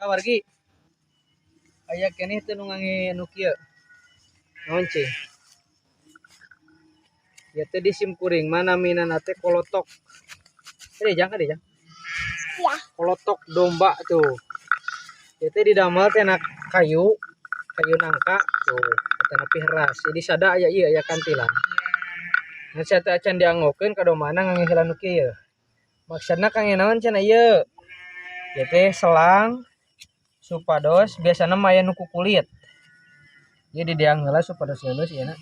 Wargi aya keneh teu nu ngange nu kieu. Naon cing? Ieu teh di sim kuring mah namina teh kolotok. Kade jang, kade jang. Ya. Kolotok domba tuh. Ieu teh didamel teh na kayu, kayu nangka tuh, tanapi heras. Jadi sada aya ieu aya kantilan. Ngan sia teh acan dianggokeun ka dombana ngange heula nu kieu. Maksudna kangge naon cenah ieu? Ieu teh selang supados biasana mah aya nu ku kulit. Ieu dideang heula supados leuleus ieu na.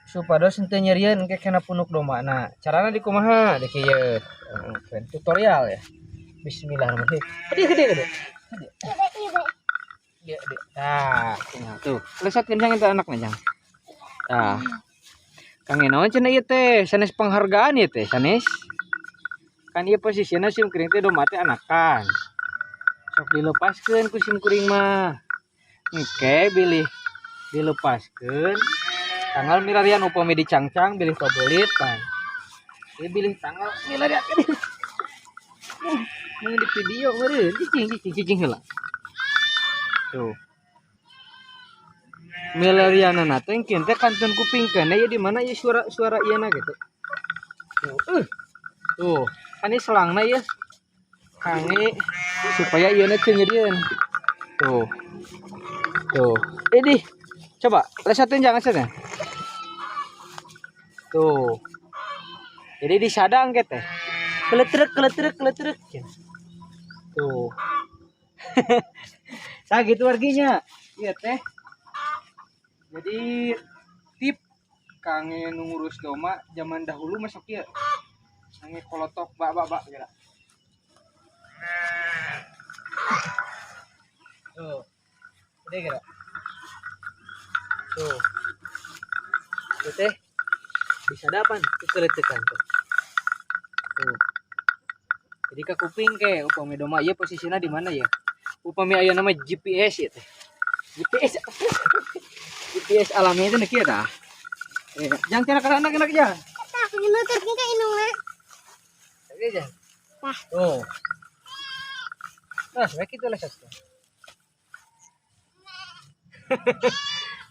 Supados henteu nyerieun engke kana punuk dombana. Carana dikumaha? Di kieu. Tutorial ya. Bismillahirrahmanirrahim. Gede gede gede. Gede. Gede gede. Tah, tinggal tuh. Lesatkeun jang eta anakna jang. Tah. Kangge naon cenah ieu teh? Sanes penghargaan ieu teh, sanes. Kan ieu posisina sim kuring teh domba teh anakan. Sok dilepaskeun ku sim kuring mah. Engke bilih dilepaskeun tanggal milarian upami dicangcang bilih pabelit pan. Ieu bilih tanggal milarian. Mun di video meureun cicing cicing cicing heula. Tuh. Milarianana teh engke teh kantun kupingkeun ieu di mana ieu suara-suara ieu na gitu. Tuh. Tuh, kan ieu selangna ieu. Kangge supaya ieu na teu nyerieun. Tuh. Tuh. Ini coba lesatin jangan sana. Tuh. Jadi disadang ke teh. Keletrek keletrek keletrek. Tuh. Nah gitu warginya. Iya teh. Jadi tip kangge nu ngurus domba zaman dahulu masuk ieu. Kangge kolotok bak bak bak geura. Tuh. Gede geura. Tuh. Tuh teh. Bisa dapan kekeletekan tuh. Tuh. Jadi ka kuping ke upami domba ieu posisina di mana ya? Upami aya nama GPS ya teh. GPS. GPS alami itu kieu tah. Jangan kena kana kena jangan. Tah, nututkeun ka indungna. Oke, jangan. Tah. Tuh. Nah, sebaik itu lah satu.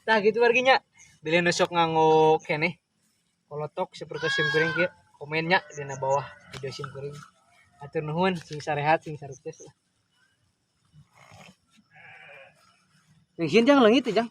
Tah gitu warginya. Bilih nu sok nganggo keneh kolotok seperti sim kuring kieu, komennya dina bawah video sim kuring. Atur nuhun, sing sarehat, sing sarukses lah. Ningsin jang leungit teh jang.